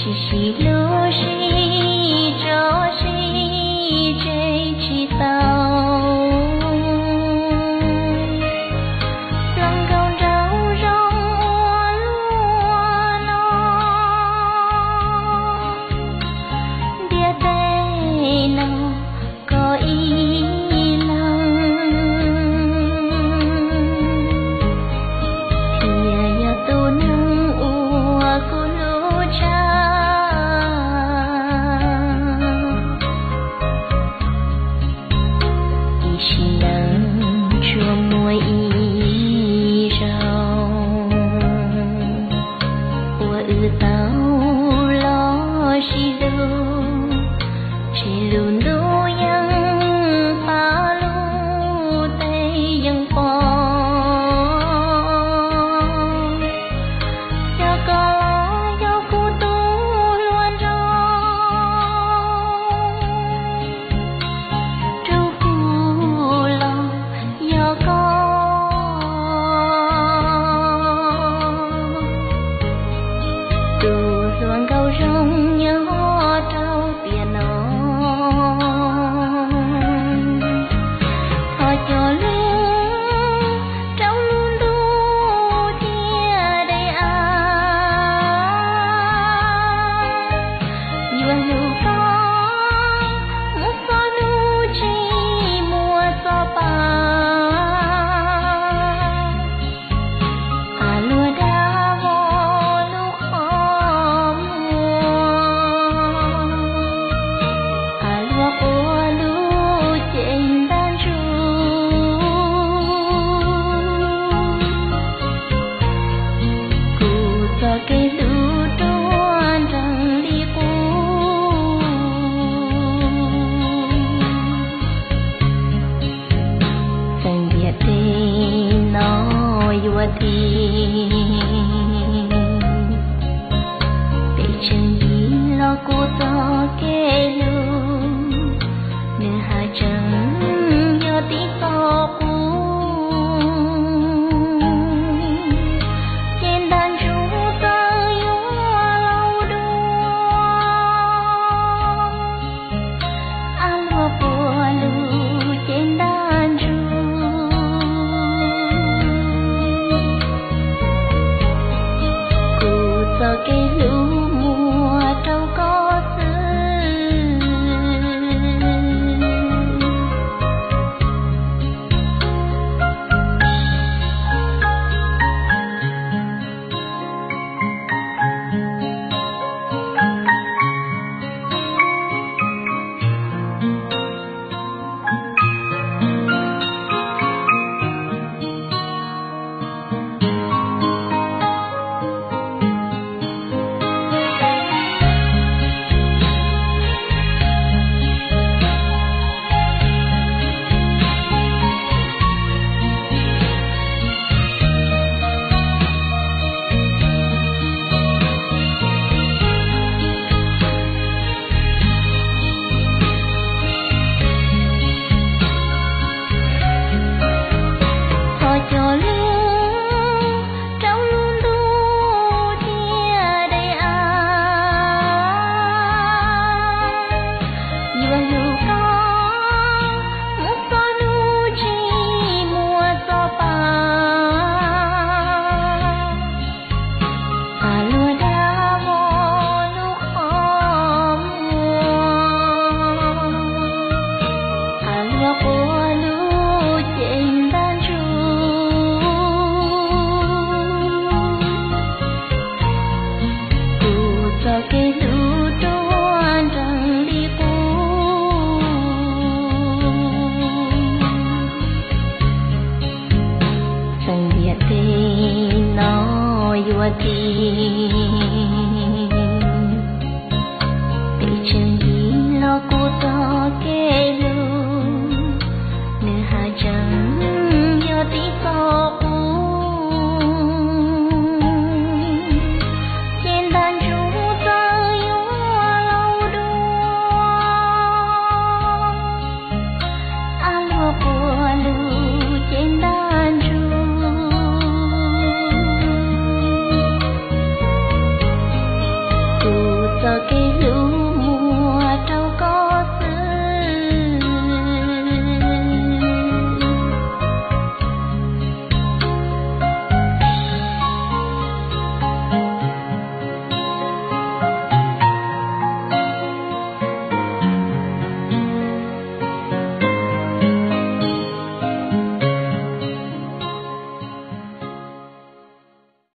Tsis sib hlub sib tso sib tseg tsis tau, hluas nkauj nraug zoo ua luaj no, ntiaj teb no koj ib leeg thiaj yog tus neeg uas kuv hlub tshaj. Ib sim neej tsuas muaj ib zaug uas wb tau los sib hlub, tseg lub ntuj yeej pab lub teb yeej pom. Yog koj los yog kuv tus hluas nraug, rub kuv los yog koj tus hluas nkauj zoo nyob rau tiam no. Thov cov hlub rau lub ntuj thiaj de av, yuav hlub koj mus txog hnub tsis muaj txoj pa. Av luag dag vog lub qhov muag, av luag quaj lub cev ntaj ntsug. Kuv txoj kev hlub ruaj nreeg li qub, txawm ntiaj teb no yuav dim, peb tseem yig los kuv txoj kev hlub, nws haj tseem yog tib txoj qub. Ces ntaj ntsug txawm yuav laus dua, av luag quaj lub cev ntaj ntsug. Kuv txoj kev hlub muaj rau koj xwb. Thov cov hlub rau lub ntuj thiaj de av, yuav hlub koj mus txog hnub tsis muaj txoj pa. Av luag dag vog lub qhov muag, av luag quaj lub cev ntaj ntsug. Kuv txoj kev hlub ruaj nreeg li qub, txawm ntiaj teb no yuav dim, peb tseem yig los kuv txoj kev hlub, nws haj tseem yog tib txoj qub. Ces ntaj ntsug txawm yuav laus dua, av luag quaj lub cev ntaj ntsug. txoj kev